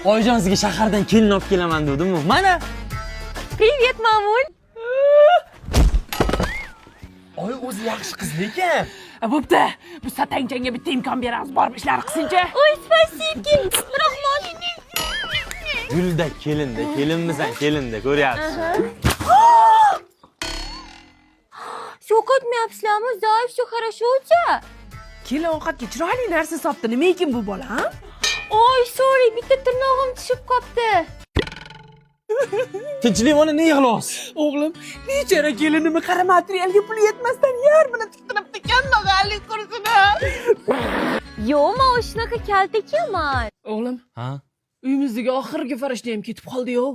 Oyijon, sizga shahardan kelin olib kelaman dedim-ku. Mana. Привет, мамуль. Oy, o'zi yaxshi qiz lekin. Bo'pti. Bu satangchangga bitta imkon beramiz, borib ishlar qilsinchi. Oy, спасибо. Rahmat. Gulda kelinda, kelinmisan, kelinda, ko'ryapsiz. So'qotmayapsizlarmi? Зай, все хорошо у тебя? Kelin ovqatga chiroyli narsa sopti. Nima ekan bu bola, ha? Oy, sorry, bitta tirnog'im tushib qolibdi. Tinchlik, ona, ne yig'layapsiz? O'g'lim, bechora kelinimni qara, materialga puli yetmasdan yarmini tiktiribdi, kambag'allik qursin. Yo'q, man shunaqa kalta ekanman. O'g'lim, Ha? Uyimizdagi oxirgi farishta ham ketib qoldi-yu.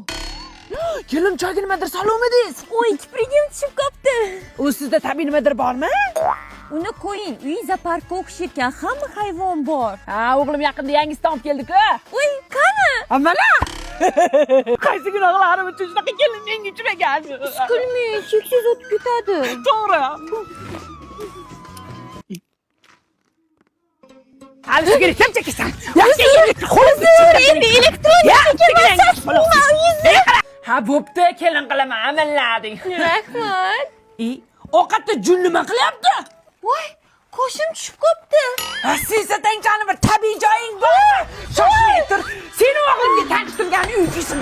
Kelin, choyga nimadir soluvmidingiz? Oy, kiprigim tushib qolibdi. U sizda tabiiy nimadir bormi? Uni qo'ying, uy zooparkka o'xshar ekan, hamma hayvon bor. Ha, o'g'lim yaqinda yangisini olib keldi-ku. Oy, qani? Mana. Qaysi gunohlarim uchun shunaqa kelin menga uchragan? Kulmang, cheksiz o'tib ketadi. To'g'ri. Hali sigaret ham chekasan. Endi elektron Ha, bo'pti, kelin qilaman, amallading. Rahmat. I, ovqatda jun nima qilyapti? Voy, qoshim tushib qolibdi. Ha, sen satangchani bir tabiiy joying bor. Shoshmay tur. Seni o'g'limga tanishtirgan uy kuysin.